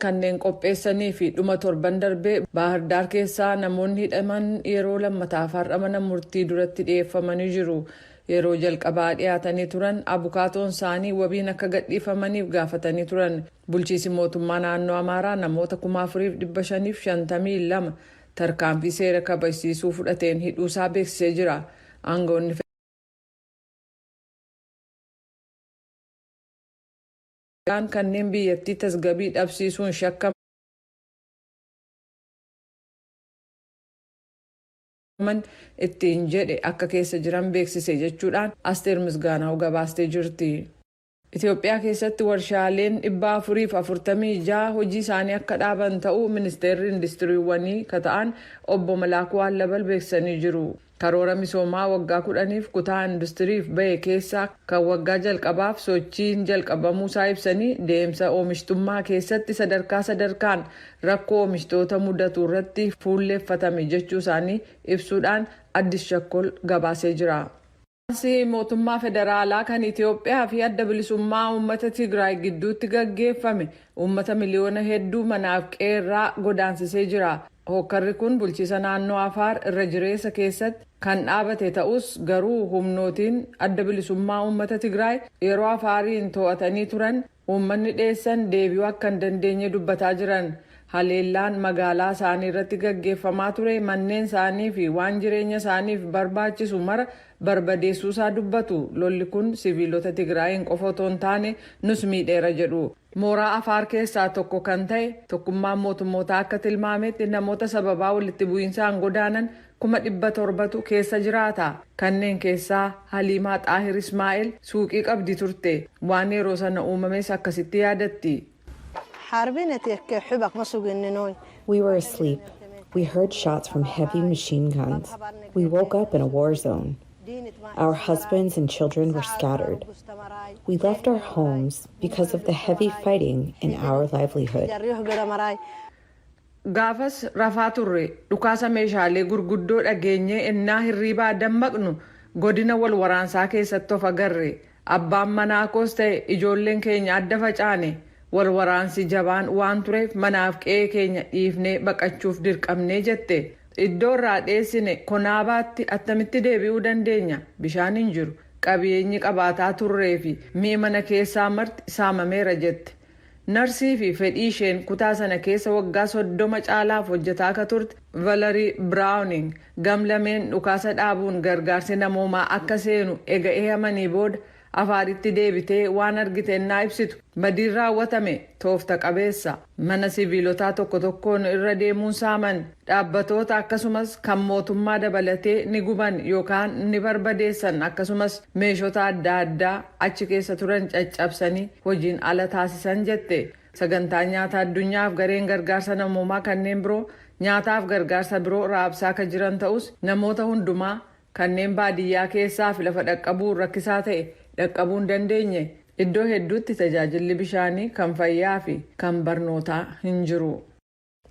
Kanneen qopheessanii fi dhuma torban darbee Baahirdaar keessaa namoonni hidhaman yeroo lammataaf har'a mana murtii duratti dhiyeeffamanii jiru. Yeroo jalqabaa dhiyaatanii turan abukaatoon isaanii wabiin akka gadhiifamaniif gaafatanii turan. Bulchiisi mootummaa naannoo Amaaraa namoota 4,552 tarkaanfii seera kabajsiisuu fudhateen hidhuusaa beeksisee jira. Aangoonni kanneen biyyattii tasgabii dhabsiisuun shakkaman ittiin jedhe akka keessa jiran beeksise jechuudhaan Asteer Misgaanaw gabaastee jirti. Itoophiyaa keessatti warshaaleen 446 hojii isaanii akka dhaaban ta'uu Ministeerri Industiriiwwanii ka ta'an Obbo Malaakuu Allabal beeksisanii jiru. Karoora misoomaa waggaa 10f kutaa industiriif bahe keessaa kan waggaa jalqabaaf sochiin jalqabamuusaa ibsanii, deemsa oomishtummaa keessatti sadarkaa sadarkaan rakkoo oomishtoota mudatu irratti fuulleeffatame jechuu isaanii ibsuudhaan Addis Chakkol gabaasee jira. Mootummaa federaalaa kan Itoophiyaa fi Adda Bilisummaa Uummata Tigraay gidduutti gaggeeffame uummata miliyoona hedduu manaaf qeerraa godaansisee jira. Hokkarri kun bulchiisa naannoo Afaar irra jireessa keessatti kan dhaabate ta'us, garuu humnootiin Adda Bilisummaa Uummata Tigraay yeroo Afaariin to'atanii turan uummanni dheessan deebi'uu akka hin dandeenye dubbataa jiran. Haleellaan magaalaa isaanii irratti gaggeeffamaa ture manneen isaanii fi waan jireenya isaaniif barbaachisu mara barbadeessuusaa dubbatu. Lolli kun siviilota Tigraayin qofa otoo hin taane nus miidheera jedhu. Mooraa Afaar keessaa tokko kan ta'e Tokkummaan Mootummootaa akka tilmaametti namoota sababaa walitti bu'iinsaan godaanan 700,000tu keessa jiraata. Kanneen keessaa Haliimaa Xaahir Ismaa'eel suuqii qabdi turte. Waan yeroo sana uumames akkasitti yaadatti. We were asleep. We heard shots from heavy machine guns. We woke up in a war zone. Our husbands and children were scattered. We left our homes because of the heavy fighting in our livelihood. Gaafas rafaa turre. Dhukaasa meeshaalee gurguddoo dhageenyee ennaa hirriibaa dammaqnu godina wal waraansaa keessatti of agarre. Abbaan manaa koos ta'e ijoolleen keenya adda facaane. Wal waraansi jabaan waan tureef manaaf qe'ee keenya dhiifnee baqachuuf dirqamnee jette. Iddoo irraa dheessine Konaabaatti attamitti deebi'uu dandeenya? Bishaan hin jiru. Qabeenyi qabaataa turree fi mi'i mana keessaa marti saamameera jette. Narsii fi fedhii isheen kutaa sana keessa waggaa 30 caalaaf hojjetaa akka turte Valerie Browning gamlameen dhukaasa dhaabuun gargaarsi namoomaa akka seenu ega eeyyamanii booda Afaaritti deebitee waan argite ennaa ibsitu, badiin raawwatame toofta qabeessa. Mana siviilotaa tokko tokkoon irra deemuun saaman. Dhaabbatoota akkasumas kan mootummaa dabalatee ni guban yookaan ni barbadeessan, akkasumas meeshota adda addaa achi keessa turan caccabsanii hojiin ala taasisan jette. Sagantaan Nyaata Addunyaaf gareen gargaarsa namoomaa kanneen biroo nyaataaf gargaarsa biroo raabsaa ka jiran ta'us, namoota hundumaa kanneen baadiyyaa keessaa fi lafa dhaqqabuun rakkisaa ta'e dhaqqabuu hin dandeenye. Iddoo hedduutti tajaajilli bishaanii, kan fayyaa fi kan barnootaa hin jiru.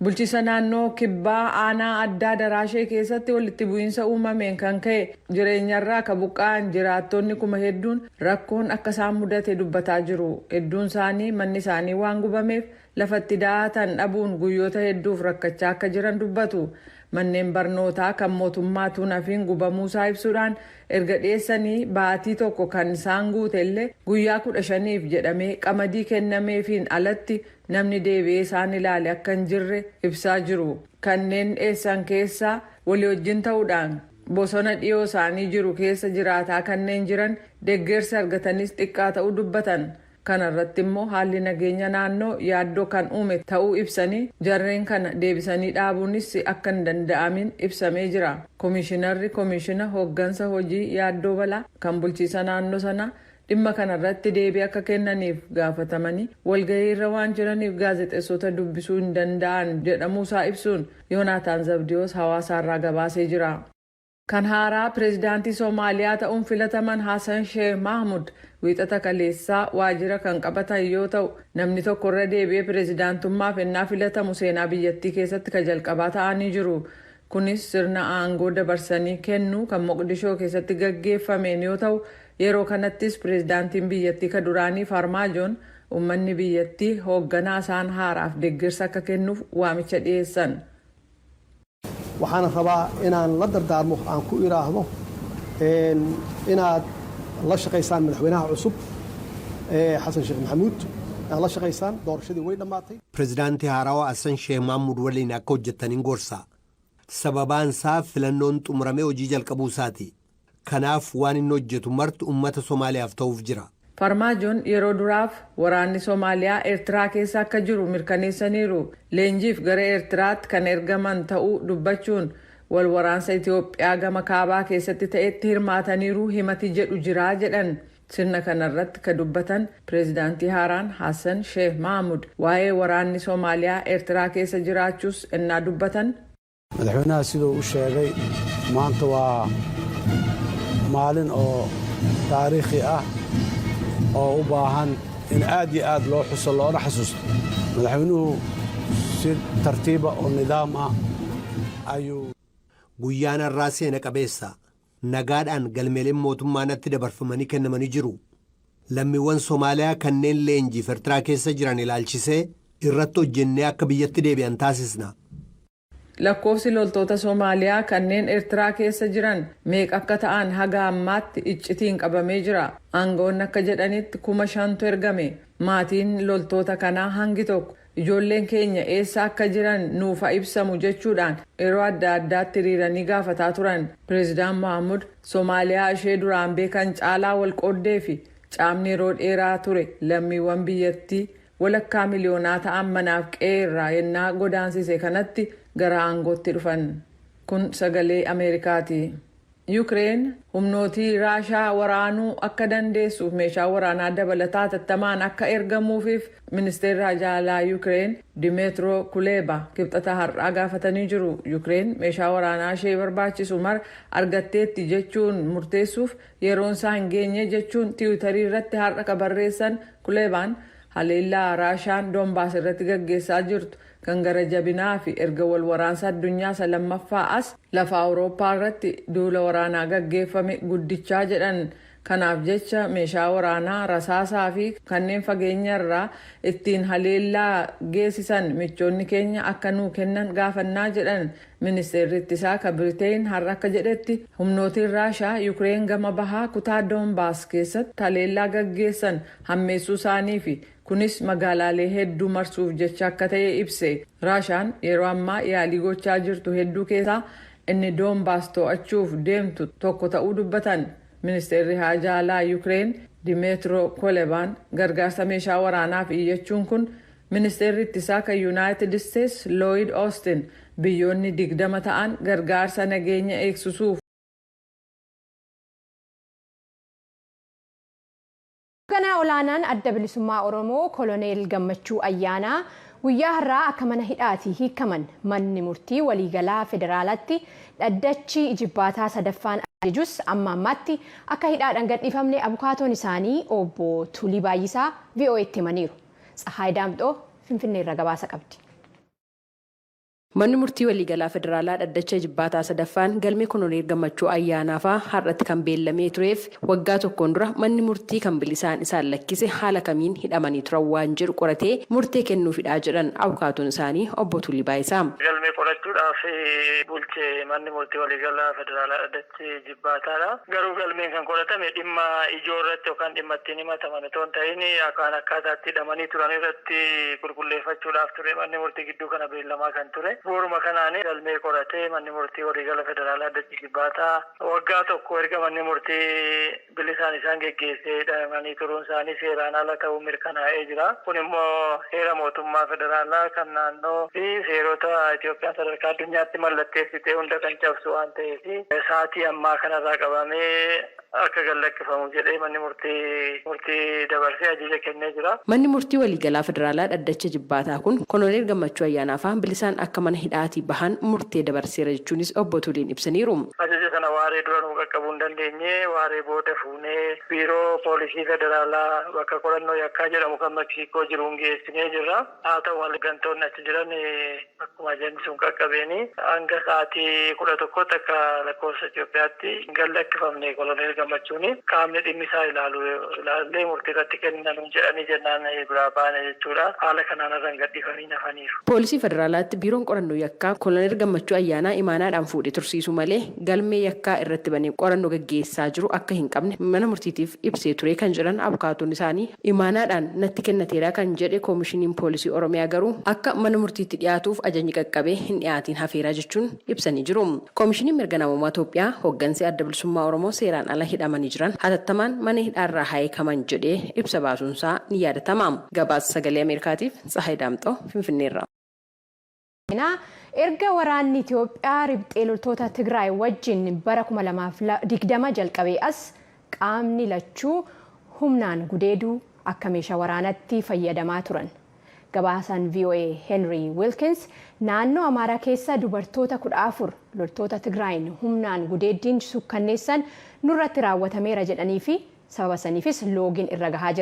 Bulchiisa naannoo Kibbaa aanaa addaa Daraashee keessatti walitti bu'iinsa uumameen kan ka'e jireenyarraa ka buqqa'an jiraattonni kuma hedduun rakkoon akka isaan mudate dubbataa jiru. Hedduun isaanii manni isaanii waan gubameef lafatti da'atan dhabuun guyyoota hedduuf rakkachaa akka jiran dubbatu. Manneen barnootaa kan mootummaa utuu hin hafiin gubamuusaa ibsuudhaan, erga dheessanii baatii tokko kan isaan guute illee guyyaa 15f jedhamee qamadii kennameefiin alatti namni deebi'ee isaan ilaale akka hin jirre ibsaa jiru. Kanneen dheessan keessaa walii wajjin ta'uudhaan bosona dhiyoo isaanii jiru keessa jiraataa kanneen jiran deggersi argatanis xiqqaa ta'uu dubbatan. Kana irratti immoo haalli nageenya naannoo yaaddoo kan uume ta'uu ibsanii, jarreen kana deebisanii dhaabuunis akka hin danda'amin ibsamee jira. Komiishinarri Komiishina Hooggansa Hojii Yaaddoo Balaa kan bulchiisa naannoo sanaa dhimma kana irratti deebii akka kennaniif gaafatamanii walgahii irra waan jiraniif gaazexeessota dubbisuu hin danda'an jedhamuu isaa ibsuun Yoonaataan Zabdiyoos Hawaasaarraa gabaasee jira. Kan haaraa pireezidaantii Somaaliyaa ta'uun filataman Hasan Sheeh Mahmud Wiixata kaleessaa waajira kan qabatan yoo ta'u, namni tokko irra deebi'ee pireezidaantummaaf ennaa filatamu seenaa biyyattii keessatti ka jalqabaa ta'anii jiru. Kunis sirna aangoo dabarsanii kennuu kan Moqdishoo keessatti gaggeeffameen yoo ta'u, yeroo kanattis pireezidaantiin biyyattii ka duraanii Farmaajoon Uummanni biyyattii hoogganaa isaan haaraaf deeggarsa akka kennuuf waamicha dhiyeessan. Waxaana rabaa inaan la dardaarmo, aan ku idhaahdo inaad la shaqaysaan madaxweynaha cusub, Xasan Sheekh Maxamuud, aad la shaqaysaan. Doorashadii way dhammaatay. Pireezidaantii haarawaa Hassan Sheekh Mahmud waliin akka hojjettaniin gorsa. Sababaan isaa filannoon xumuramee hojii jalqabuu isaati. Kanaaf waan inni hojjetu marti uummata Somaaliyaaf ta'uuf jira. Farmaajoon yeroo duraaf waraanni Somaaliyaa Eertiraa keessa akka jiru mirkaneessaniiru. Leenjiif gara Eertiraatti kan ergaman ta'uu dubbachuun, wal waraansa Itoophiyaa gama kaabaa keessatti ta'etti hirmaataniiru himati jedhu jiraa jedhan. Sirna kanarratti ka dubbatan pireezidaantii haaraan Hassan Sheekh Mahmud waa'ee waraanni Somaaliyaa Eertiraa keessa jiraachuus ennaa dubbatan. Madaxweynaha siduu u sheegay, maanta waa maalin oo taariikhi ah oo u baahan in aad iyo aad loo xuso loona xasuusto. Madaxweynuhu si tartiiba oo nidaam ah ayuu Guyyaan har'aa seena qabeessa. Nagaadhaan galmeeleen mootummaa natti dabarfamanii kennamanii jiru. Lammiiwwan Somaaliyaa kanneen leenjiif Eertiraa keessa jiran ilaalchisee irratti hojjennee akka biyyatti deebi'an taasisna. Lakkoofsi loltoota Somaaliyaa kanneen Eertiraa keessa jiran meeqa akka ta'an haga ammaatti iccitiin qabamee jira. Aangawoonni akka jedhanitti 5,000tu ergame. Maatiin loltoota kanaa hangi tokko ijoolleen keenya eessa akka jiran nuufa ibsamu jechuudhaan yeroo adda addaatti hiriiranii gaafataa turan. Pireezidaan Mohaamud Somaaliyaa ishee duraan beekan caalaa wal qooddee fi caamni yeroo dheeraa ture lammiiwwan biyyattii walakkaa miliyoonaa ta'an manaaf qe'ee irraa yennaa godaansise kanatti gara aangootti dhufan. Kun Sagalee Ameerikaati. Yukireen humnootii Raashaa waraanuu akka dandeessuuf meeshaa waraanaa dabalataa hatattamaan akka ergamuufiif ministeerri haajaa alaa Yukireen Dimeetroo Kuleeba Kibxata har'aa gaafatanii jiru. Yukireen meeshaa waraanaa ishee barbaachisu mara argatteetti jechuun murteessuuf yeroon isaa hin geenye jechuun Tiwiitarii irratti har'a ka barreessan Kuleebaan, haleellaa Raashaan Doonbaas irratti gaggeessaa jirtu kan gara jabinaa fi erga wal waraansa addunyaa isa lammaffaa as lafa Awurooppaa irratti duula waraanaa gaggeeffame guddichaa jedhan. Kanaaf jecha meeshaa waraanaa, rasaasaa fi kanneen fageenya irraa ittiin haleellaa geessisan michoonni keenya akka nuu kennan gaafannaa jedhan. Ministeerri ittisaa ka Biriteen har'a akka jedhetti, humnootiin Raashaa Yukireen gama bahaa kutaa Doonbaas keessatti haleellaa gaggeessan hammeessuu isaanii fi kunis magaalaalee hedduu marsuuf jecha akka ta'e ibse. Raashaan yeroo ammaa yaalii gochaa jirtu hedduu keessaa inni Doonbaas to'achuuf deemtu tokko ta'uu dubbatan. Ministeerri haajaa alaa Yukireen Dimeetro Kolebaan gargaarsa meeshaa waraanaaf iyyachuun kun, ministeerri ittisaa kan Yuunaayitid Isteets Looyid Oostin biyyoonni 20 ta'an gargaarsa nageenya eegsisuuf Hoogganaa olaanaan Adda Bilisummaa Oromoo Koloneel Gammachuu Ayyaanaa guyyaa har'aa akka mana hidhaatii hiikaman manni murtii waliigalaa federaalaatti dhaddachi ijibbaataa sadaffaan ajajus, amma ammaatti akka hidhaadhaan gadhiifamne abukaatoon isaanii obbo Tulii Baay'isaa VOA'tti himaniiru. Tsahaay Daamxoo Finfinneerra gabaasa qabdi. Manni murtii waliigalaa federaalaa dhaddacha ijibbaataa sadaffaan galmee Koloneel Gammachuu Ayyaanaafaa har'atti kan beellamee tureef, waggaa tokkoon dura manni murtii kan bilisaan isaan lakkise haala kamiin hidhamanii turan waan jedhu qoratee murtee kennuufidha jedhan abukaatoon isaanii obbo Tulii Baayisaa. Galmee qorachuudhaaf bulche manni murtii waliigalaa federaalaa dhaddachi ijibbaataadha. Garuu galmeen kan qoratame dhimma ijoo irratti yookaan dhimma ittiin himataman otoo hin ta'in, akkaan akkaataa itti hidhamanii turan irratti qulqulleeffachuudhaaf ture manni murtii gidduu kana beellamaa kan ture. Bu'uuruma kanaan galmee qoratee manni murtii waliigala federaalaa dhaddachi ijibbaataa waggaa tokko erga manni murtii bilisaan isaan geggeessee hidhamanii turuun isaanii seeraan ala ta'uu mirkanaa'ee jira. Kun immoo heera mootummaa federaalaa, kan naannoo fi seerota Itoophiyaan sadarkaa addunyaatti mallatteessite hunda kan cabsu waan ta'eef, sa'aatii ammaa kanarraa qabamee akka gad lakkifamu jedhee manni murtii murtii dabarsee ajaja kennee jira. Manni murtii waliigalaa federaalaa dhaddacha ijibbaataa kun Koloneel Gammachuu Ayyaanaafaa bilisaan akka mana hidhaatii bahan murtee dabarseera jechuunis obbo Tuliin ibsaniiru. Ajaja sana waaree dura nuu qaqqabe. qaqqabuu hin dandeenye. Waaree booda fuunee biiroo poolisii federaalaa bakka qorannoo yakkaa jedhamu kan Meksiikoo jiruun geessinee jirra. Haa ta'u malee, gantoonni achi jiran akkuma ajajni sun qaqqabeeni hanga sa'aatii 11tti akka lakkoofsa Itoophiyaatti hin lakkifamne. Koloneel Gammachuuni qaamni dhimmi isaa ilaalu ilaallee murtii irratti kennan jedhanii jennaan biraa baane jechuudha. Haala kanaan irra hin gadhiifamiin hafaniiru. Poolisii Federaalaatti biiroon qorannoo yakkaa Koloneel Gammachuu Ayyaanaa imaanaadhaan fuudhee tursiisuu malee galmee yakkaa irratti banee qorannoo gaggeessaa jiru akka hin qabne mana murtiitiif ibsee ture kan jedhan abukaatonni isaanii, imaanaadhaan natti kennateera kan jedhe Koomishiniin Poolisii Oromiyaa garuu akka mana murtiitti dhiyaatuuf ajajni qaqqabee hin dhiyaatiin hafeeraa jechuun ibsanii jiru. Koomishiniin Mirga Namummaa Itoophiyaa hooggansi Adda Bilisummaa Oromoo seeraan ala hidhamanii jiran hatattamaan mana hidhaarraa hiikaman jedhee ibsa baasuunsaa ni yaadatama. Gabaasa Sagalee Ameerikaatiif Tsahaay Daamxoo, Finfinneerra. Erga waraanni Itoophiyaa riphxee loltoota Tigraay wajjin bara 2020 jalqabee as qaamni lachuu humnaan gudeeduu akka meeshaa waraanatti fayyadamaa turan. Gabaasaan VOA Henry Wilkins naannoo Amaaraa keessa dubartoota 14 loltoota Tigraayin humnaan gudeeddiin sukkanneessan nurratti raawwatameera jedhanii fi sababa saniifis loogiin irra gahaa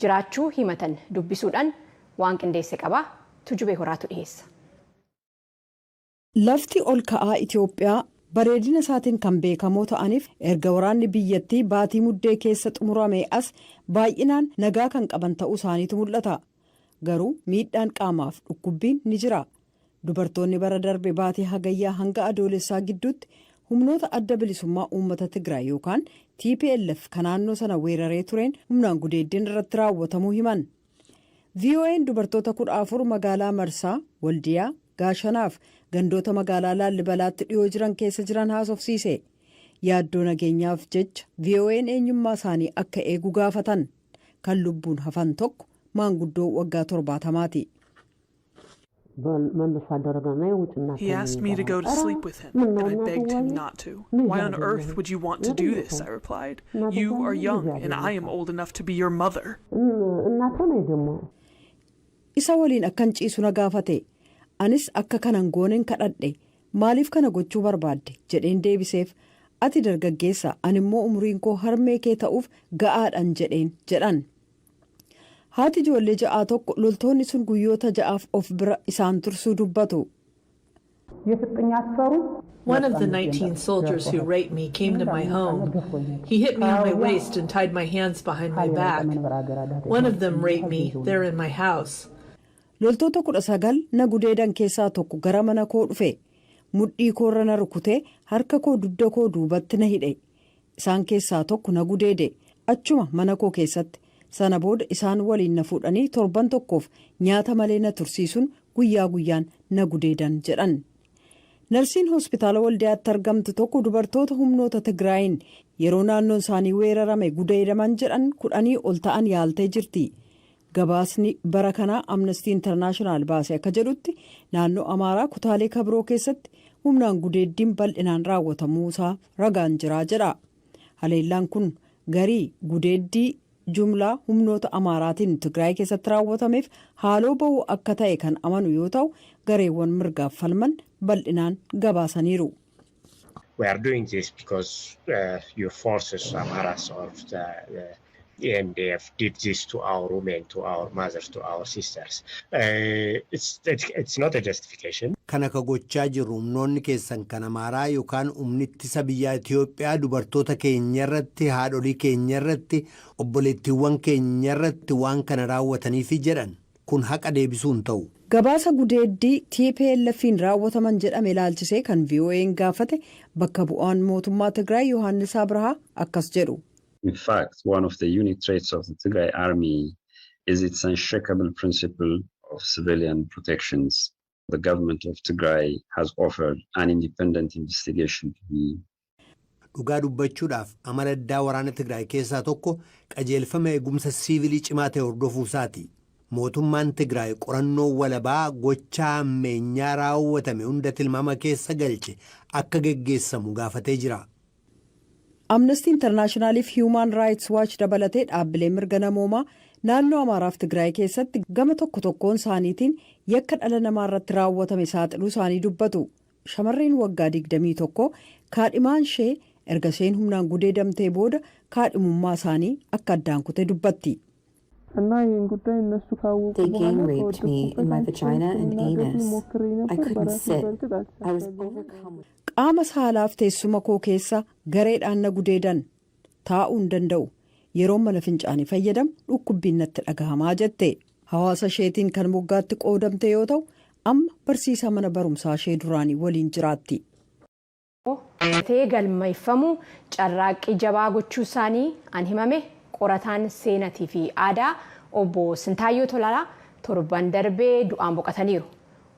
jiraachuu himatan dubbisuudhaan waan qindeesse qaba. Tujubee Horaatu dhiyeessa. Lafti ol ka'aa Itoophiyaa bareedina isaatiin kan beekamoo ta'aniif erga waraanni biyyattii baatii Muddee keessa xumurame as baay'inaan nagaa kan qaban ta'uu isaaniitu mul'ata. Garuu miidhaan qaamaaf dhukkubbiin ni jira. Dubartoonni bara darbe baatii Hagayyaa hanga Adoolessaa gidduutti humnoota Adda Bilisummaa Uummata Tigraay yookaan TPLF kan naannoo sana weeraree tureen humnaan gudeeddiin irratti raawwatamuu himan. VOA'n dubartoota 14 magaalaa Marsaa, Waldiyaa, Gaashanaaf gandoota magaalaa Laallibalaatti dhiyoo jiran keessa jiran haasofsiise. Yaaddoo nageenyaaf jecha VOA'n eenyummaa isaanii akka eegu gaafatan. Kan lubbuun hafan tokko maanguddoo waggaa 70ti. He asked me to go to sleep with him, and I begged him not to. "Why on earth would you want to do this?" I replied. "You are young, and I am old enough to be your mother." Isa waliin akkan ciisu na gaafate. Anis akka kanan goonen kadhadhe. "Maaliif kana gochuu barbaadde?" jedheen deebiseef. "Ati dargaggeessa, ani immoo umriin koo harmee kee ta'uuf ga'aadhan" jedheen jedhan. Haati ijoollee ja'aa tokko loltoonni sun guyyoota 6f of bira isaan tursuu dubbatu. One of the 19 soldiers who raped me came to my home. He hit me on my waist and tied my hands behind my back. One of them raped me there in my house. Loltoota 19 na gudeedan keessaa tokko gara mana koo dhufe. Mudhii koorra na rukutee harka koo dugda koo duubatti na hidhe. Isaan keessaa tokko na gudeede achuma mana koo keessatti. Sana booda isaan waliin na fuudhanii torban tokkoof nyaata malee na tursiisuun guyyaa guyyaan na gudeedan jedhan. Narsiin hospitaala Waldiyaatti argamtu tokko dubartoota humnoota Tigraayin yeroo naannoon isaanii weerarame gudeedaman jedhan 10 ol ta'an yaaltee jirti. Gabaasni bara kanaa Amnesty International baase akka jedhutti, naannoo Amaaraa kutaalee kabiroo keessatti humnaan gudeeddiin bal'inaan raawwatamuusaa ragaan jiraa jedha. Haleellaan kun garii gudeeddii jumlaa humnoota Amaaraatiin Tigraay keessatti raawwatameef haaloo ba'uu akka ta'e kan amanu yoo ta'u, gareewwan mirgaaf falman bal'inaan gabaasaniiru. We are doing this because your forces, Amharas or the ENDF, did this to our women, to our mothers, to our sisters. It's not a justification. Kana ka gochaa jirru humnoonni keessan kan Amaaraa yookaan humni ittisa biyyaa Itoophiyaa dubartoota keenyarratti, haadholii keenyarratti, obboleettiiwwan keenyarratti waan kana raawwataniifi jedhan. Kun haqa deebisuu hin ta'u. Gabaasa gudeeddii TPLF'n raawwataman jedhame ilaalchisee kan VOA'n gaafate bakka bu'aan mootummaa Tigraay Yohaannis Abrahaa akkas jedhu. In fact, one of the unique traits of the Tigray army is its unshakable principle of civilian protections. The government of Tigray has offered an independent investigation to be Dhugaa dubbachuudhaaf, amala addaa waraana Tigraay keessaa tokko qajeelfama eegumsa siivilii cimaa ta'e hordofuu isaati. Mootummaan Tigraay qorannoo walabaa gochaa ammeenyaa raawwatame hunda tilmaama keessa galche akka geggeessamu gaafatee jira. Amnesty Internationaliif Human Rights Watch dabalatee dhaabbilee mirga namoomaa naannoo Amaaraaf Tigraay keessatti gama tokko tokkoon isaaniitiin yakka dhala namaa irratti raawwatame saaxiluu isaanii dubbatu. Shamarreen waggaa 21 kaadhimaan ishee Erga isheen humnaan gudeedamtee booda kaadhimummaa isaanii akka addaan kute dubbatti. They gang raped me in my vagina and anus. I couldn't sit. I was overcome with. Qaama saalaaf teessuma koo keessa gareedhaan na gudeedan. Taa'uu hin danda'u. Yeroo mana fincaanii fayyadamu dhukkubbiin natti dhagahamaa jette. Hawaasa isheetiin kan moggaatti qoodamte yoo ta'u, amma barsiisaa mana barumsaa ishee duraanii waliin jiraatti. Galmeeffamu carraaqqii jabaa gochuu isaanii an himame qorataan seenatii fi aadaa obbo Sintaayyoo Tolaa torban darbee du'aan boqotaniiru.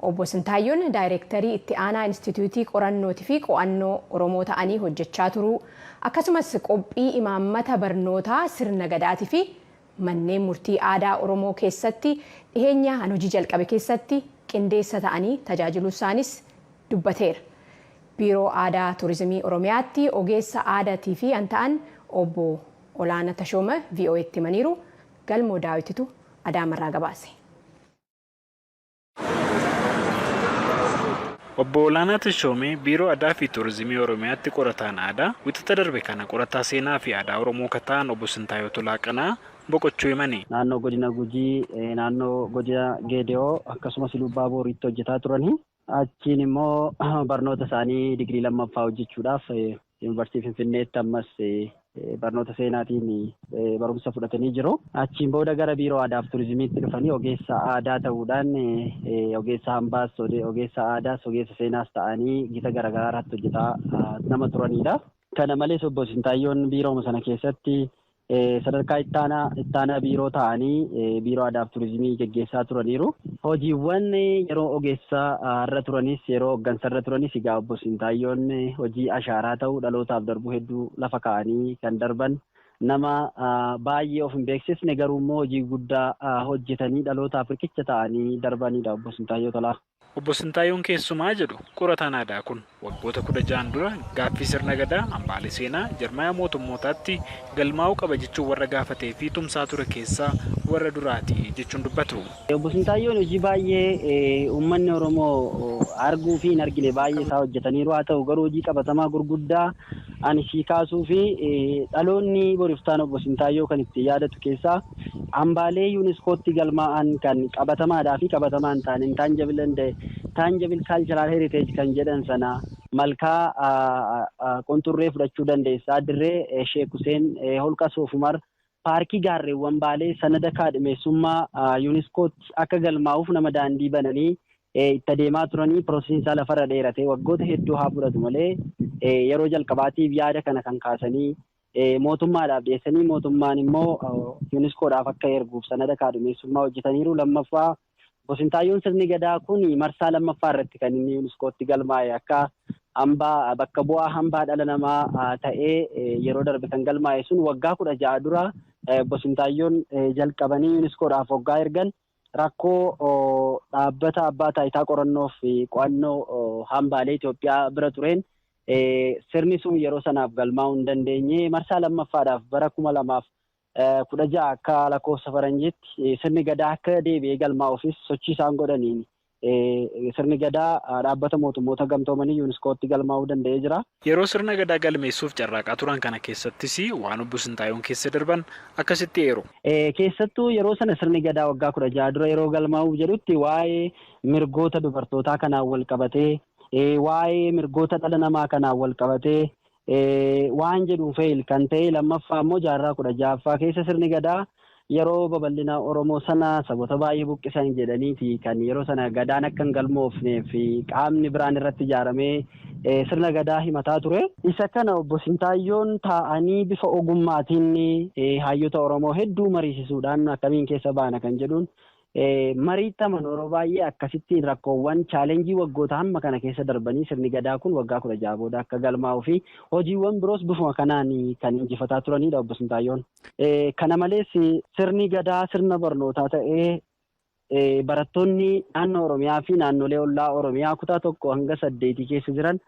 Obbo Sintaayyoon daayireektarii itti aanaa Inistituutii Qorannootii fi Qo'annoo Oromoo ta'anii hojjechaa turuu, akkasumas qophii imaammata barnootaa sirna gadaatii fi manneen murtii aadaa Oromoo keessatti dhiheenya an hojii jalqabe keessatti qindeessa ta'anii tajaajiluu isaanis dubbateera. Biiroo Aadaa Turizimii Oromiyaatti ogeessa aadaatii fi an ta'an obbo Olaana Tashooma VOA'tti himaniiru. Galmoo Daawititu Adaamarraa gabaase. Obbo Olaanaa Tashoomee, Biiroo Aadaa fi Turizimii Oromiyaatti qorataan aadaa, wixata darbe kana qorataa seenaa fi aadaa Oromoo kan ta'an obbo Sintaayoo Tolaa Qanaa boqochuu himani. Naannoo godina Gujii, naannoo godina Geediyoo, akkasumas Lubbaa Booriitti hojjetaa turanii. Achiin immoo barnoota isaanii digirii lammaffaa hojjechuudhaaf Yuunivarsiitii Finfinneetti ammas barnoota seenaatiin barumsa fudhatanii jiru. Achiin booda gara Biiroo Aadaa fi Turizimiitti dhufanii ogeessa aadaa ta'uudhaan, ogeessa hambaas, ogeessa aadaas, ogeessa seenaas ta'anii gita garaagaraa irratti hojjetaa nama turanidha. Kana malees obbo Sintaayyoon biirooma sana keessatti sadarkaa ittaanaa biiroo ta'anii Biiroo Aadaa fi Turizimii geggeessaa turaniiru. Hojiiwwan yeroo ogeessa irra turanis, yeroo hooggansa irra turanis, egaa obbo Sintaayyoon hojii ashaaraa ta'uu dhalootaaf darbuu hedduu lafa kaa'anii kan darban, nama baay'ee of hin beeksisne garuu immoo hojii guddaa hojjetanii dhalootaaf riqicha ta'anii darbanidha obbo Sintaayyoo Tolaa. Obbo Sintaayyoon keessumaa, jedhu qorataan aadaa kun, waggoota 16n dura gaaffii sirna gadaa hambaalee seenaa jarmaya mootummootaatti galmaa'uu qaba jechuun warra gaafatee fi tumsaa ture keessaa warra duraati jechuun dubbatu. Obbo Sintaayyoon hojii baay'ee uummanni Oromoo arguu fi hin argine baay'ee isaa hojjetaniiru. Haa ta'u garuu, hojii qabatamaa gurguddaa ani sii kaasuu fi dhaloonni boriftaan obbo Sintaayyoo kan itti yaadatu keessaa hambaalee yuuniskootti galmaa'an kan qabatamaadhaa fi qabatamaa hin taane, intangible cultural heritage kan jedhan sana, malkaa Qunxurree fudhachuu dandeessaa, dirree Sheek Huseen, holqa Soofumar, paarkii gaarreewwan Baalee sanada kaadhimeessummaa yuuniskootti akka galmaa'uuf nama daandii bananii itti adeemaa turanii, piroosesiin isaa lafarra dheerate waggoota hedduu haa fudhatu malee, yeroo jalqabaatiif yaada kana kan kaasanii mootummaadhaaf dhiyeessanii, mootummaan immoo yuuniskoodhaaf akka erguuf sanada kaadhimeessummaa hojjetaniiru. Lammaffaa, Obbo Sintaayyoon sirni gadaa kun marsaa lammaffaa irratti kan inni yuuniskootti galmaa'e, akka hambaa bakka bu'aa hambaa dhala namaa ta'ee yeroo darbe kan galmaa'e sun waggaa 16 dura Obbo Sintaayyoon jalqabanii yuuniskoodhaaf waggaa ergan, rakkoo dhaabbata abbaa taayitaa qorannoo fi qo'annoo hambaalee Itoophiyaa bira tureen sirni sun yeroo sanaaf galmaa'uu hin dandeenye. Marsaa lammaffaadhaaf bara 2016 akka lakkoofsa faranjiitti sirni gadaa akka deebi'ee galmaa'uufis sochii isaan godhaniin sirni gadaa dhaabbata mootummoota gamtoomanii yuuniskootti galmaa'uu danda'ee jira. Yeroo sirna gadaa galmeessuuf carraaqaa turan kana keessattis waan obbo Sintaayyoon keessa darban akkasitti eeru. Keessattuu yeroo sana sirni gadaa waggaa 16 dura yeroo galmaa'uuf jedhutti waa'ee mirgoota dubartootaa kanaan wal qabatee, waa'ee mirgoota dhala namaa kanaan wal qabatee waan jedhuun fail kan ta'e. Lammaffaa immoo jaarraa 16ffaa keessa sirni gadaa yeroo babal'ina Oromoo sana saboota baay'ee buqqisan jedhaniiti kan yeroo sana gadaan akka hin galmoofnee fi qaamni biraan irratti ijaaramee sirna gadaa himataa ture. Isa kana obbo Sintaayyoon taa'anii bifa ogummaatiin hayyoota Oromoo hedduu mariisisuudhaan akkamiin keessa baana kan jedhuun mariittaman. Yeroo baay'ee akkasittiin rakkoowwan challenge waggoota hamma kana keessa darbanii sirni gadaa kun waggaa 16 booda akka galmaa'uu fi hojiiwwan biroos bifuma kanaan kan injifataa turanidha obbo Sintaayyoon. Kana malees sirni gadaa sirna barnootaa ta'ee barattoonni naannoo Oromiyaa fi naannolee ollaa Oromiyaa kutaa 1 hanga 8 keessa jiran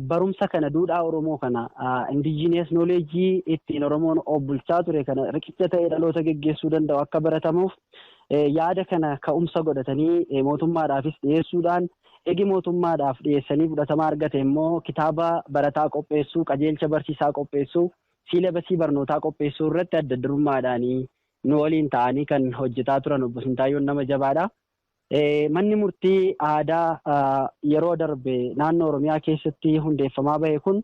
barumsa kana, duudhaa Oromoo kana, indigenous knowledge ittiin Oromoon of bulchaa ture kana, riqicha ta'ee dhaloota geggeessuu danda'u akka baratamuuf Yaada kana ka'umsa godhatanii mootummaadhaafis dhiyeessuudhaan, eegi mootummaadhaaf dhiyeessanii fudhatama argate immoo, kitaaba barataa qopheessuu, qajeelcha barsiisaa qopheessuu, syllabusii barnootaa qopheessuu irratti adda durummaadhaan nu waliin ta'anii kan hojjetaa turan Obbo Sintaayyoon nama jabaadha. Manni murtii aadaa yeroo darbe naannoo Oromiyaa keessatti hundeeffamaa bahe kun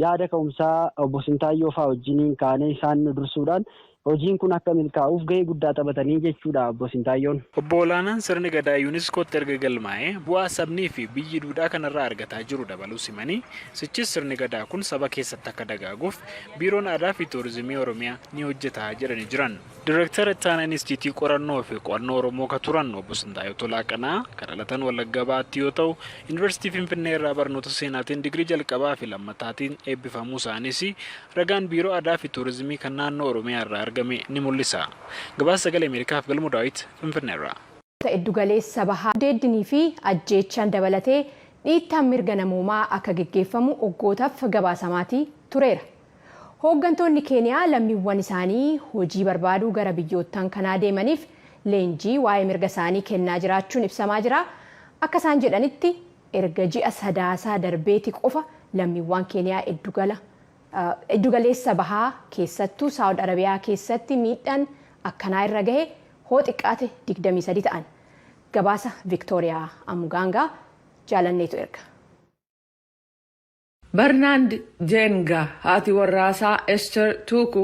yaada ka'umsaa Obbo Sintaayyoo fa'aa wajjiniin kaanee isaan nu dursuudhaan hojiin kun akka milkaa'uuf gahee guddaa taphatanii jechuudha Obbo Sintaayyoon. Obbo Olaanaan sirni gadaa Yuuniskootti erga galmaa'ee bu'aa sabnii fi biyyi duudhaa kanarraa argataa jiru dabaluu simanii, sichis sirni gadaa kun saba keessatti akka dagaaguuf Biiroon Aadaa fi Tuurizimii Oromiyaa ni hojjeta jedhanii jiran. Direektara itti aanaa Inistiitii Qorannoo fi Qo'annoo Oromoo ka turan Obbo Sintaayyoo Tolaa Qanaa kan dhalatan Wallagga Bahaatti yoo ta'u, Yuunivarsiitii Finfinnee irraa barnoota seenaatiin digirii jalqabaa fi lammataatiin eebbifamuu isaaniis ragaan Biiroo Aadaa fi Tuurizimii kan naannoo Oromiyaa irraa argame ni mul'isa. Gabaasa Sagalee Ameerikaaf Galmoo Daawit Finfinnee irraa. Giddugaleessa Bahaa deeddinii fi ajjeechaan dabalatee dhiittaan mirga namoomaa akka geggeeffamu waggootaaf gabaasamaatii tureera. Hooggantoonni Keeniyaa lammiiwwan isaanii hojii barbaaduu gara biyyoottan kanaa deemaniif leenjii waa'ee mirga isaanii kennaa jiraachuun ibsamaa jira. Akka isaan jedhanitti, erga ji'a Sadaasaa darbeeti qofa lammiiwwan Keeniyaa Giddugaleessa Bahaa, keessattuu Saawud Arabiyaa keessatti miidhaan akkanaa irra gahe hoo xiqqaate 23 ta'an. Gabaasa Viktooriyaa Amugaangaa Jaalanneetu erga. Barnaand Jeenga haati warraasaa Ester Tuuku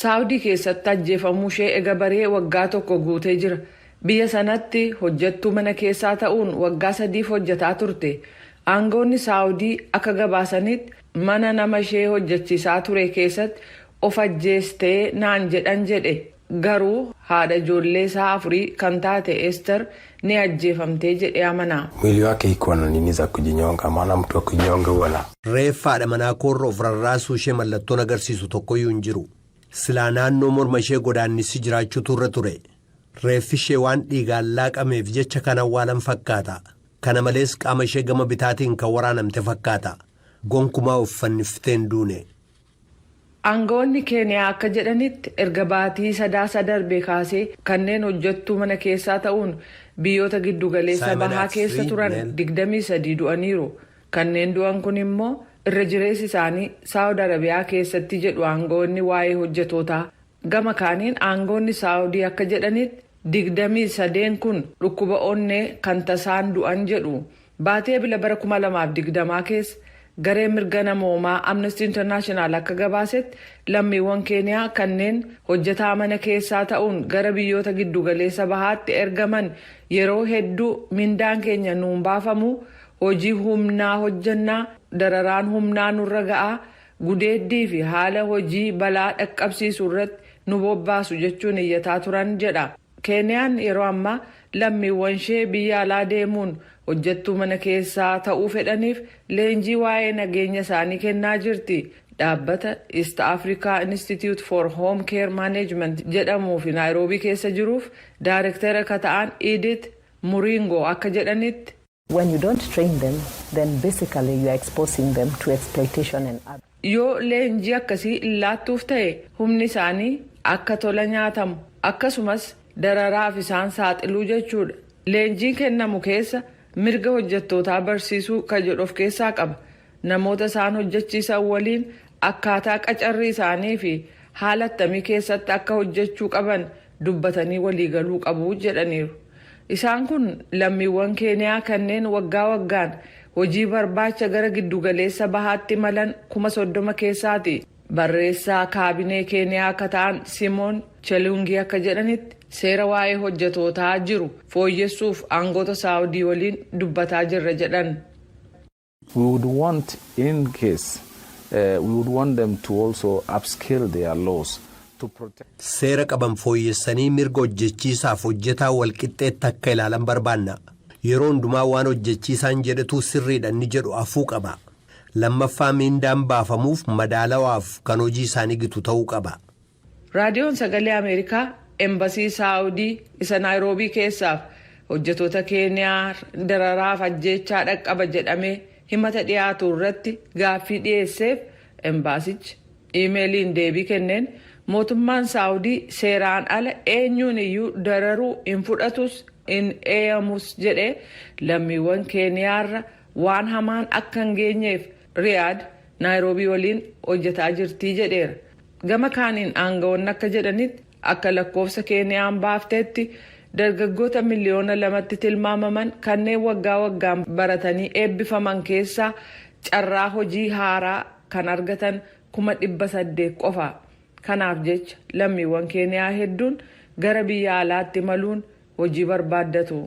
Saawudii keessatti ajjeefamuu ishee ega baree waggaa tokko guutee jira. Biyya sanatti hojjettuu mana keessaa ta'uun waggaa 3f hojjetaa turte. Aangoonni Saawudii akka gabaasanitti, mana nama ishee hojjechiisaa ture keessatti of ajjeestee naan jedhan jedhe. Garuu haadha ijoollee isaa afurii kan taate Ester ni ajjeefamtee jedhee amana. Mwili wake ikuwa na nini za kujinyonga, maana mtu wa kujinyonga huwa na Reeffa haadha manaa koorra of rarraasuu ishee mallattoon agarsiisu tokkoyyuu hin jiru. Silaa naannoo morma ishee godaannisi jiraachuutu irra ture. Reeffi ishee waan dhiigaan laaqameef jecha kan awwaalan fakkaata. Kana malees qaama ishee gama bitaatiin kan waraanamte fakkaata. Gonkumaa of fanniftee hin duune. Aangawoonni Keeniyaa akka jedhanitti, erga baatii Sadaasa darbe kaasee kanneen hojjettuu mana keessaa ta'uun biyyoota giddugaleessa Simon bahaa at keessa 3 turan Nel. 23 du'aniiru. Kanneen du'an kun immoo irra jireessi isaanii Saawud Arabiyaa keessatti jedhu aangawoonni waa'ee hojjetootaa. Gama kaaniin aangawoonni Saawudii akka jedhanitti, 23n kun dhukkuba onnee kan tasaan du'an jedhu. Baatii Ebila bara 2020 keessa garee mirga namoomaa Amnesty International akka gabaasetti, lammiiwwan Keeniyaa kanneen hojjetaa mana keessaa ta'uun gara biyyoota giddugaleessa bahaatti ergaman yeroo hedduu mindaan keenya nuun baafamu, hojii humnaa hojjannaa, dararaan humnaa nurra ga'aa, gudeeddii fi haala hojii balaa dhaqqabsiisu irratti nu bobbaasu jechuun iyyataa turan jedha. Keeniyaan yeroo ammaa lammiiwwan ishee biyya alaa deemuun hojjettuu mana keessaa ta'uu fedhaniif leenjii waa'ee nageenya isaanii kennaa jirti. Dhaabbata East Africa Institute for Home Care Management jedhamuu fi Naayiroobii keessa jiruuf daayirektara ka ta'an Edith Muringo akka jedhanitti, When you don't train them, then basically you are exposing them to exploitation and abuse. Yoo leenjii akkasii laattuuf ta'e, humni isaanii akka tola nyaatamu akkasumas dararaaf isaan saaxiluu jechuudha. Leenjiin kennamu keessa mirga hojjettootaa barsiisuu ka jedhu of keessaa qaba. Namoota isaan hojjechiisan waliin akkaataa qacarrii isaanii fi haala attamii keessatti akka hojjechuu qaban dubbatanii waliigaluu qabu jedhaniiru. Isaan kun lammiiwwan Keeniyaa kanneen waggaa waggaan hojii barbaacha gara giddugaleessa bahaatti imalan 30,000 keessaati. Barreessaa kaabinee Keeniyaa akka ta'an Simoon Chelungii akka jedhanitti, seera waa'ee hojjetootaa jiru fooyyessuuf aangoota Saawudii waliin dubbataa jirra jedhan. We would want, in case, we would want them to also upscale their laws to protect. Seera qaban fooyyessanii mirga hojjechiisaaf hojjetaa walqixxeetti akka ilaalan barbaanna. Yeroo hundumaa waan hojjechiisaan jedhetu sirriidha inni jedhu afuu qaba. Lammaffaa, miindaan baafamuuf madaalawaaf kan hojii isaanii gitu ta'uu qaba. Raadiyoon Sagalee Ameerikaa embasii Saawudii isa Naayiroobii keessaaf hojjetoota Keeniyaa dararaaf ajjeechaa dhaqqaba jedhamee himata dhiyaatu irratti gaaffii dhiyeesseef, embaasichi iimeeliin deebii kenneen Mootummaan Saawudii seeraan ala eenyuun iyyuu dararuu hin fudhatus, hin eeyyamus jedhee, lammiiwwan Keeniyaarra waan hamaan akka hin geenyeef Riyaad Naayiroobii waliin hojjetaa jirtii jedheera. Gama kaaniin aangawoonni akka jedhanitti, akka lakkoofsa Keeniyaan baafteetti dargaggoota miliyoona 2tti tilmaamaman kanneen waggaa waggaan baratanii eebbifaman keessaa carraa hojii haaraa kan argatan 800,000 qofa. Kanaaf jecha lammiiwwan Keeniyaa hedduun gara biyya alaatti imaluun hojii barbaaddatu.